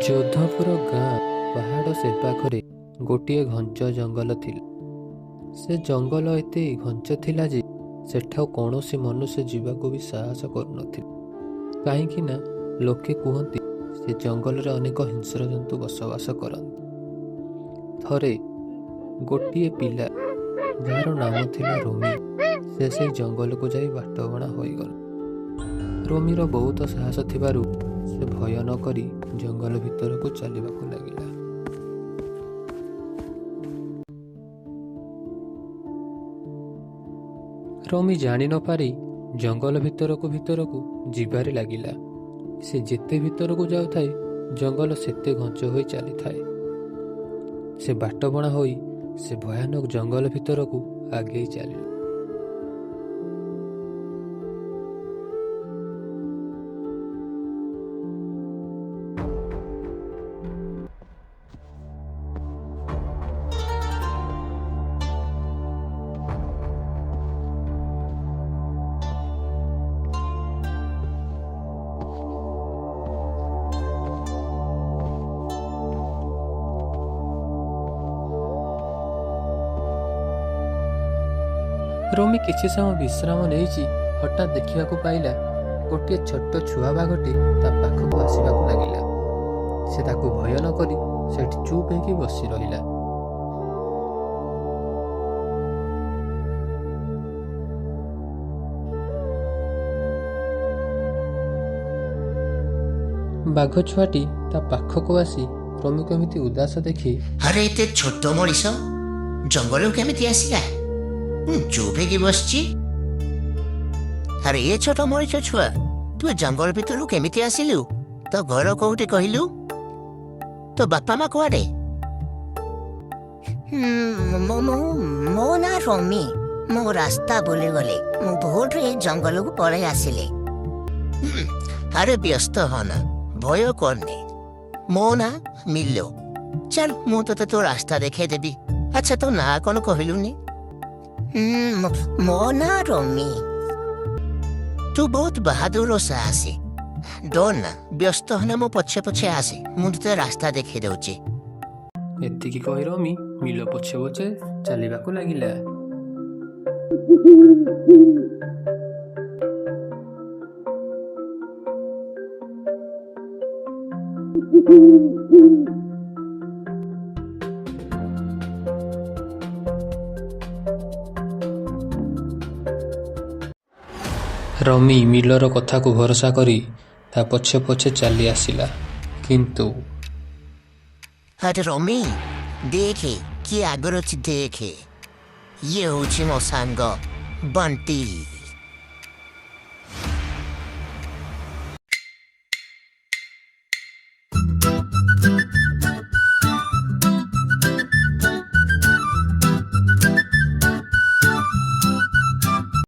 ଯୋଧପୁର ଗାଁ ପାହାଡ଼ ସେପାଖରେ ଗୋଟିଏ ଘଞ୍ଚ ଜଙ୍ଗଲ ଥିଲା। ସେ ଜଙ୍ଗଲ ଏତେ ଘଞ୍ଚ ଥିଲା ଯେ ସେଠାକୁ କୌଣସି ମନୁଷ୍ୟ ଯିବାକୁ ବି ସାହସ କରୁନଥିଲେ, କାହିଁକି ନା ଲୋକେ କୁହନ୍ତି ସେ ଜଙ୍ଗଲରେ ଅନେକ ହିଂସ୍ର ଜନ୍ତୁ ବସବାସ କରନ୍ତି। ଥରେ ଗୋଟିଏ ପିଲା, ଯାହାର ନାମ ଥିଲା ରୋମି, ସେ ସେଇ ଜଙ୍ଗଲକୁ ଯାଇ ବାଟବଣା ହୋଇଗଲା। ରୋମିର ବହୁତ ସାହସ ଥିବାରୁ ସେ ଭୟ ନ କରି ଜଙ୍ଗଲ ଭିତରକୁ ଚାଲିବାକୁ ଲାଗିଲା। ରୋମି ଜାଣି ନ ପାରି ଜଙ୍ଗଲ ଭିତରକୁ ଭିତରକୁ ଯିବାରେ ଲାଗିଲା। ସେ ଯେତେ ଭିତରକୁ ଯାଉଥାଏ, ଜଙ୍ଗଲ ସେତେ ଘଞ୍ଚ ହୋଇ ଚାଲିଥାଏ। ସେ ବାଟବଣା ହୋଇ ସେ ଭୟାନକ ଜଙ୍ଗଲ ଭିତରକୁ ଆଗେଇ ଚାଲିଲା। ରୋମି କିଛି ସମୟ ବିଶ୍ରାମ ନେଇଛି, ହଠାତ୍ ଦେଖିବାକୁ ପାଇଲା ଗୋଟିଏ ଛୋଟ ଛୁଆ ବାଘଟି ତା ପାଖକୁ ଆସିବାକୁ ଲାଗିଲା। ସେ ତାକୁ ଭୟ ନ କରି ସେଠି ଚୁପ୍ ହେଇକି ବସି ରହିଲା। ବାଘ ଛୁଆଟି ତା ପାଖକୁ ଆସି ରୋମିକୁ ଏମିତି ଉଦାସ ଦେଖି, ଆରେ, ଏତେ ଛୋଟ ମଣିଷ ଜଙ୍ଗଲକୁ କେମିତି ଆସିଲା? ଚୁପ୍ ହେଇକି ବସିଛି। ଆରେ ଏ ଛୋଟ ମଣିଷ ଛୁଆ, ତୁ ଏ ଜଙ୍ଗଲ ଭିତରକୁ କେମିତି ଆସିଲୁ? ତୋ ଘର କୋଉଠି କହିଲୁ? ତୋ ବାପା ମା କୁଆଡେ? ମୋ ନାଁ ରମି। ମୁଁ ରାସ୍ତା ଭୁଲିଗଲି, ମୁଁ ଭୁଲରେ ଏ ଜଙ୍ଗଲକୁ ପଳେଇ ଆସିଲି। ଆରେ ବ୍ୟସ୍ତ ହନା, ଭୟ କରନି। ମୋ ନାଁ ମିଲୋ। ଚାଲ, ମୁଁ ତୋତେ ତୋ ରାସ୍ତା ଦେଖେଇଦେବି। ଆଚ୍ଛା, ତୋ ନାଁ କଣ କହିଲୁନି? ମୋ ନାଁ ରମି। ତୁ ବହୁତ ବାହାଦୁର ଓ ସାହସୀ। ଡର ନା, ବ୍ୟସ୍ତ ହନା, ମୋ ପଛେ ପଛେ ଆସେ, ମୁଁ ତୋତେ ରାସ୍ତା ଦେଖେଇ ଦଉଛି। ଏତିକି କହି ରମି ମିଲ ପଛେ ପଛେ ଚାଲିବାକୁ ଲାଗିଲା। ରମି ମିଲର କଥାକୁ ଭରସା କରି ତା ପଛେ ପଛେ ଚାଲି ଆସିଲା, କିନ୍ତୁ ଆରେ ରମି, ଦେଖେ କିଏ ଆଗରେ ଅଛି, ଦେଖେ। ଇଏ ହଉଛି ମୋ ସାଙ୍ଗ ବଣ୍ଟି।